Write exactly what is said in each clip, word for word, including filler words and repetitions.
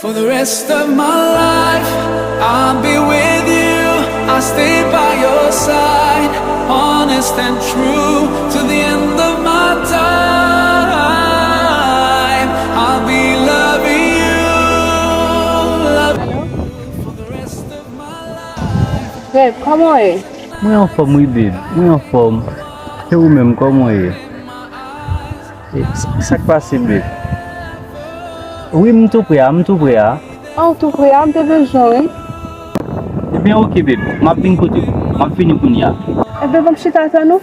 For the rest of my life, I'll be with you. I'll stay by your side, honest and true, to the end of my time. I'll be loving you, loving you for the rest of my life. Babe, kòman w ye? Mwen anfòm wi, babe. Mwen anfòm. E ou menm, kòman w ye? E, sa, sa k pase, babe? Wi, m tou prè a, m tou prè a. Ah, w tou prè a, m te bezwen w, wi. Ebyen, oke, babe. M ap vin kote w. M ap vini kounye a. Ebyen, ban m chita tann ou.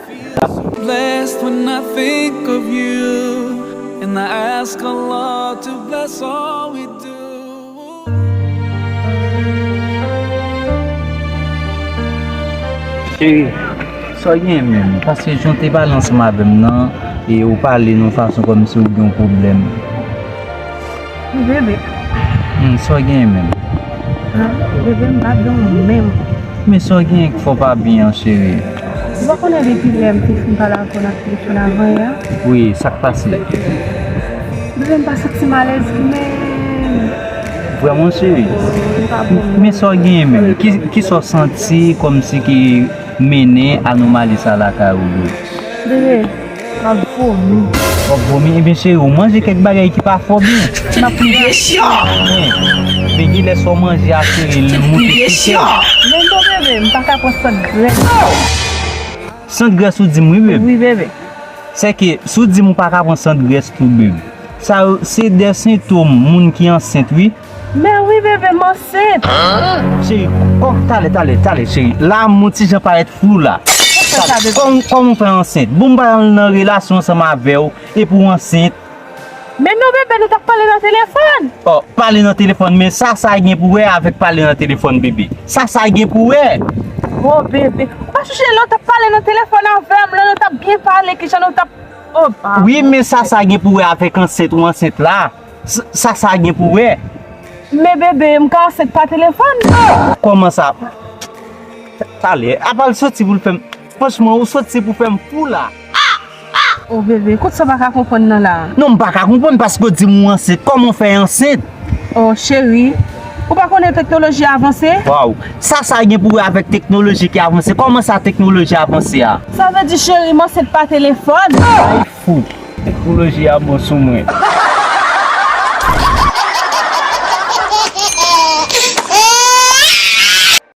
Blessed when I think of you, and I ask Allah to bless all we do. Cheri, sa w gen menm? Paske jan w te pale ansanm avè m nan, e ou pale nan yon fason kòmsi ou gen yon pwoblèm. Wi, bebe. Hmm, sa w gen menm? Ah, bebe, m pa byen menm. Men sa w gen k fè w pa byen an, cheri? Ou pa konnen depi lè m te fin pale avè w nan telefòn avan yè a? Wi, sa k pase? Bebe, m pa santi m alèz menm. Vrèman, cheri? M pa bon menm. Men sa w gen menm? Ki, ki sa w santi kòmsi ki mennen anomali sa lakay ou, bebe? Bebe, m ap vomi. W ap vomi? Ebyen, cheri, ou manje kèk bagay ki pa fò byen. M ap vomi. Men, men gen lè sa w manje a, cheri, li moute sou kè. Men non, bebe, m pa ka pran sant grès. Sant grès ou di m wi, bebe. Wi, bebe. Sèke, si w di m ou pa ka pran sant grès tou, bebe, sa yo, se de sentòm moun ki ansent, wi. Men wi, bebe, m ansent. Cheri, kòm, talè, talè, talè, cheri. La, m on ti jan parèt flou la. Kòman, kòman w fè ansent? Bon, m pral nan relasyon ansanm avè w, epi w ansent. Men non, bebe, nou t ap pale nan telefòn. Oh, pale nan telefòn, men sa, sa gen pou wè avèk pale nan telefòn, bebe? Sa, sa gen pou wè? Oh, bebe, ou pa sonje lè w t ap pale nan telefòn avè m, lè nou t ap byen pale, kijan nou t ap, oh, pa. Wi, men sa, sa gen pou wè avèk ansent ou ansent la? S-, sa, sa gen pou wè? Men bebe, m ka ansent pa telefòn? Kòman sa? Talè, apa l soti pou l fè m, franchman, ou soti pou fè m fou la. Oh, bebe, kote sa w pa ka konprann nan la? Non, m pa ka konprann paske w di m ou ansent. Kòman w fè ansent? Oh, cheri, ou pa konnen teknoloji avanse? Waw, sa, sa gen pou wè avèk teknoloji ki avanse? Kòman sa teknoloji avanse a? Sa vle di, cheri, m ansent pa telefòn. Ay, fou. Teknoloji a bon sou mwen.